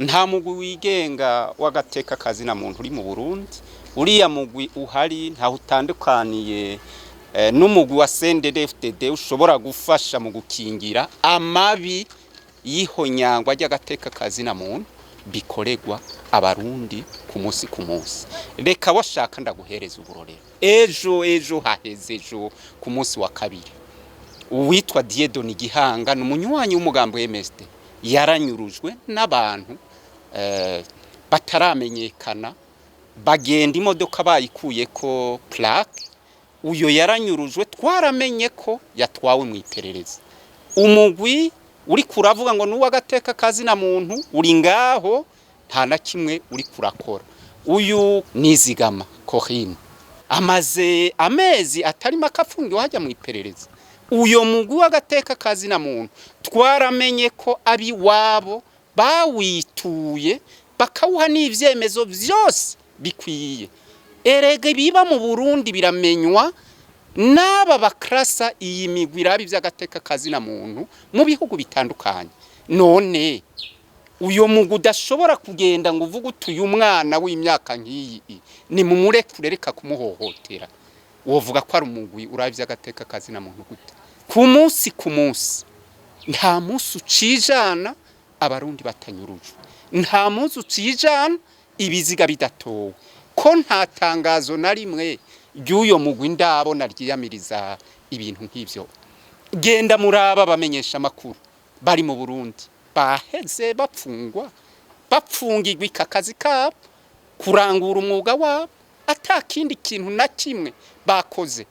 Nta mugwi wigenga w'agateka kazina muntu uri mu Burundi. Uriya mugwi uhari ntaho utandukaniye n'umugwi wa CNDD-FDD ushobora gufasha mu gukingira amabi y'ihonyangwa ry'agateka kazina muntu bikoregwa Abarundi ku munsi ku munsi. Reka washaka ndaguhereza uburorero. Ejo haheze, ejo ku munsi wa kabiri, uwitwa Dieudonné Gihanga, ni umunywanyi w'umugambi wa MSD, yaranyurujwe n'abantu bataramenyekana, bagenda imodoka bayikuyeko plaque. Uyo yaranyurujwe, twaramenye ko yatwawe mu iperereza. Umugwi uri kuravuga ngo nuw'agateka kazina muntu uri ngaho, nta na kimwe uri kurakora. Uyu Nizigama Corinne amaze amezi atari make afungiwe hajya mu iperereza. Uyo mugwi w'agateka kazina muntu twaramenye ko abiwabo bawituye, bakawuha n'ivyemezo vyose bikwiye. Erega ibiba mu Burundi biramenywa n'aba bakrasa iyi migwi iraba ivy'agateka kazina muntu mu bihugu bitandukanye. None uyo mugwi udashobora kugenda ngo uvuge uti: "Uyu mwana w'imyaka nk'iyi ni mumurekure, reka kumuhohotera", wovuga ko ari umugwi uraba ivy'agateka kazina muntu gute? Ku munsi ku munsi, nta munsi ucijana Abarundi batanyurujwe, nta munsi ucijana ibiziga bidatowe. Ko nta tangazo na rimwe ry'uyo mugwi ndabona ryiyamiriza ibintu nk'ivyo? Genda muraba abamenyesha amakuru bari mu Burundi baheze bapfungwa, bapfungirwa akazi kabo, kurangura umwuga wabo, ata kindi kintu na kimwe bakoze.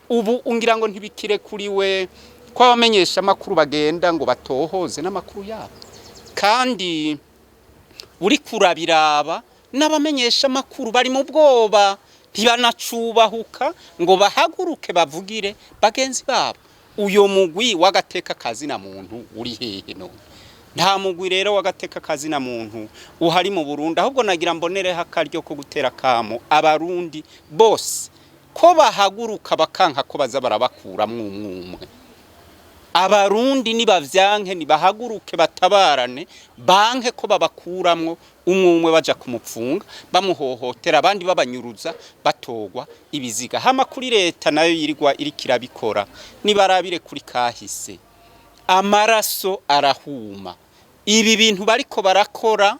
Ubu ungira ngo ntibikirekuriwe ko abamenyesha amakuru bagenda ngo batohoze n'amakuru yabo. Kandi uri kurabiraba, n'abamenyesha amakuru bari mu bwoba, ntibanacubahuka ngo bahaguruke bavugire bagenzi babo. Uyo mugwi w'agateka kazina muntu uri hehe none? Nta mugwi rero w'agateka kazina muntu uhari mu Burundi. Ahubwo nagira mbonereho akaryo ko gutera kamo Abarundi bose ko bahaguruka bakanka ko baza barabakuramwo umwumwe. Abarundi nibavyanke, nibahaguruke batabarane, banke ko babakuramwo umwumwe, baja kumupfunga, bamuhohotera, abandi babanyuruza, batogwa ibiziga. Hama kuri leta nayo yirirwa iriko irabikora, nibarabire kuri kahise, amaraso arahuma. Ibi bintu bariko barakora,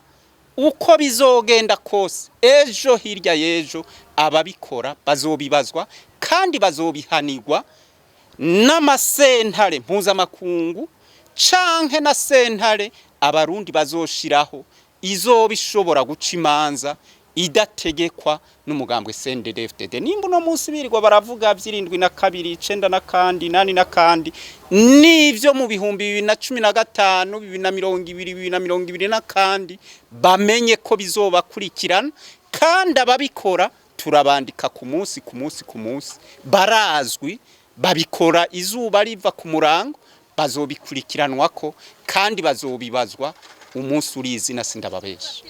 uko bizogenda kose, ejo hirya y'ejo ababikora bazobibazwa kandi bazobihanirwa n'amasentare mpuzamakungu canke na sentare Abarundi bazoshiraho izoba ishobora guca imanza idategekwa n'umugambwe CNDD-FDD. Nimba uno munsi birirwa baravuga vy' 72, icenda na kandi, nani na kandi, n'ivyo mu 2015, 2020, 2020 na kandi, bamenye ko bizobakurikirana. Kandi ababikora turabandika ku munsi ku munsi ku munsi, barazwi, babikora izuba riva ku murango, bazobikurikiranwako kandi bazobibazwa umunsi uri izina, sindababesha.